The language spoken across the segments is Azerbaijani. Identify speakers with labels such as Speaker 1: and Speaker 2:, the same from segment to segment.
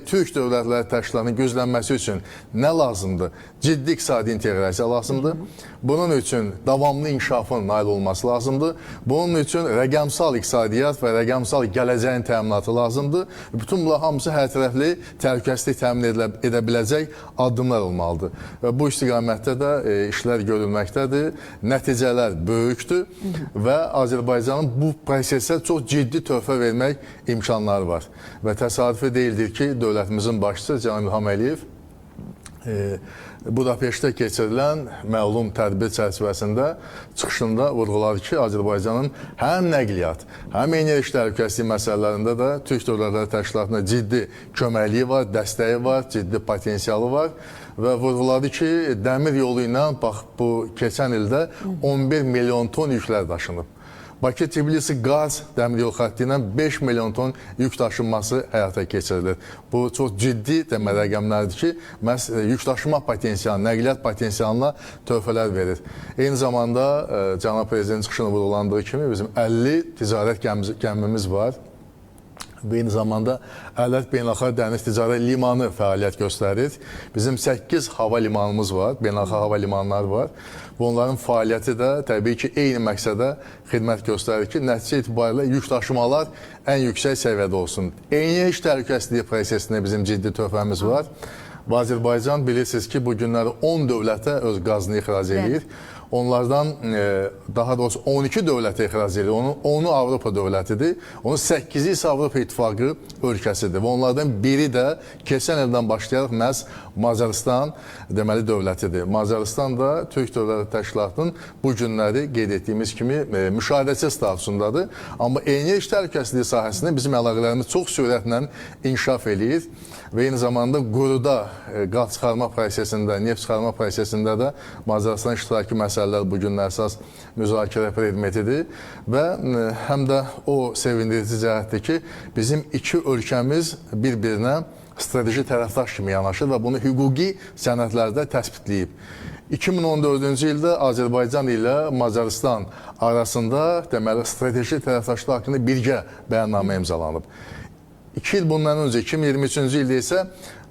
Speaker 1: Türk Dövlətləri Təşkilatının güclənməsi üçün nə lazımdır? Ciddi iqtisadi inteqrasiya lazımdır. Bunun üçün davamlı inkişafın nail olması lazımdır. Bunun üçün rəqəmsal iqtisadiyyat və rəqəmsal gələcəyin təminatı lazımdır. Bütün bunlar hamısı hərtərəfli təhlükəsizlik təmin edə biləcək addımlar olmalıdır. Və bu istiqamətdə də işlər görülməkdədir. Nəticələr böyükdür və Azərbaycanın bu prosesə çox ciddi töhfə vermək imkanları var. Və təsadüfi deyildir ki, dövlətimizin başçısı cənab İlham Əliyev Budapeştdə keçirilən məlum tədbir çərçivəsində çıxışında vurğuladı ki, Azərbaycanın həm nəqliyyat, həm enerji təhlükəsizliyi məsələlərində də Türk Dövlətləri Təşkilatına ciddi köməkliyi var, dəstəyi var, ciddi potensialı var və vurğuladı ki, dəmir yolu ilə bax bu keçən ildə 11 milyon ton yüklər daşınıb. Bakı-Tbilisi qaz dəmir yol xətti ilə 5 milyon ton yük daşınması həyata keçirilir. Bu çox ciddi deməli rəqəmlərdir ki, məhz yük daşıma potensialı, nəqliyyat potensialına töhfələr verir. Eyni zamanda cənab prezident çıxışında vurğulandığı kimi bizim 50 ticarət gəmimiz var. Və eyni zamanda Ələt Beynəlxalq Dəniz Ticarət Limanı fəaliyyət göstərir. Bizim 8 hava limanımız var, beynəlxalq hava limanları var. Və onların fəaliyyəti də təbii ki, eyni məqsədə xidmət göstərir ki, nəticə itibarilə yük daşımalar ən yüksək səviyyədə olsun. Enerji təhlükəsizliyi prosesində bizim ciddi töhfəmiz var. Və Azərbaycan bilirsiniz ki, bu günləri 10 dövlətə öz qazını ixrac eləyir. Onlardan daha doğrusu 12 dövlətə ixrac edir. Onun 10-u Avropa dövlətidir. Onun 8-i isə Avropa İttifaqı ölkəsidir. Və onlardan biri də keçən ildən başlayaraq məhz Macarıstan deməli dövlətidir. Macarıstan da Türk Dövlətləri Təşkilatının bu günləri qeyd etdiyimiz kimi müşahidəçi statusundadır. Amma enerji təhlükəsizliyi sahəsində bizim əlaqələrimiz çox sürətlə inkişaf eləyir və eyni zamanda quruda qaz çıxarma prosesində, neft çıxarma prosesində də Macarıstan iştirakı məsələlər bu günün əsas müzakirə predmetidir və həm də o sevindirici cəhətdir ki, bizim iki ölkəmiz bir-birinə strateji tərəfdaş kimi yanaşır və bunu hüquqi sənədlərdə təsbitləyib. 2014-cü ildə Azərbaycan ilə Macarıstan arasında deməli strateji tərəfdaşlıq haqqında birgə bəyannamə imzalanıb. 2 il bundan öncə 2023-cü ildə isə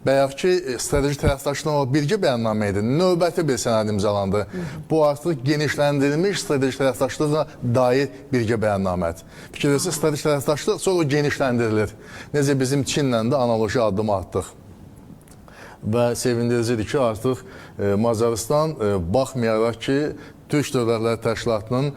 Speaker 1: bayaqki strateji tərəfdaşlığın o birgə bəyannamə idi. Növbəti bir sənəd imzalandı. Bu artıq genişləndirilmiş strateji tərəfdaşlığa dair birgə bəyannamədir. Fikirləşsəniz strateji tərəfdaşlıq sonra genişləndirilir. Necə bizim Çinlə də analoji addım atdıq. Və sevindiricidir ki, artıq Macarıstan baxmayaraq ki, Türk Dövlətləri Təşkilatının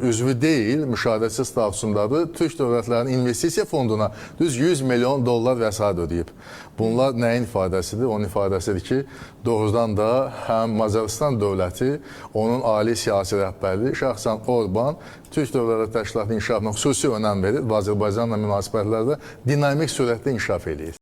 Speaker 1: üzvü deyil, müşahidəçi statusundadır. Türk Dövlətlərinin investisiya fonduna düz 100 milyon dollar vəsait ödəyib. Bunlar nəyin ifadəsidir? Onun ifadəsidir ki, doğrudan da həm Macarıstan dövləti, onun ali siyasi rəhbərliyi, şəxsən Orban, Türk Dövlətləri Təşkilatının inkişafına xüsusi önəm verir və Azərbaycanla münasibətlərdə dinamik sürətlə inkişaf eləyir.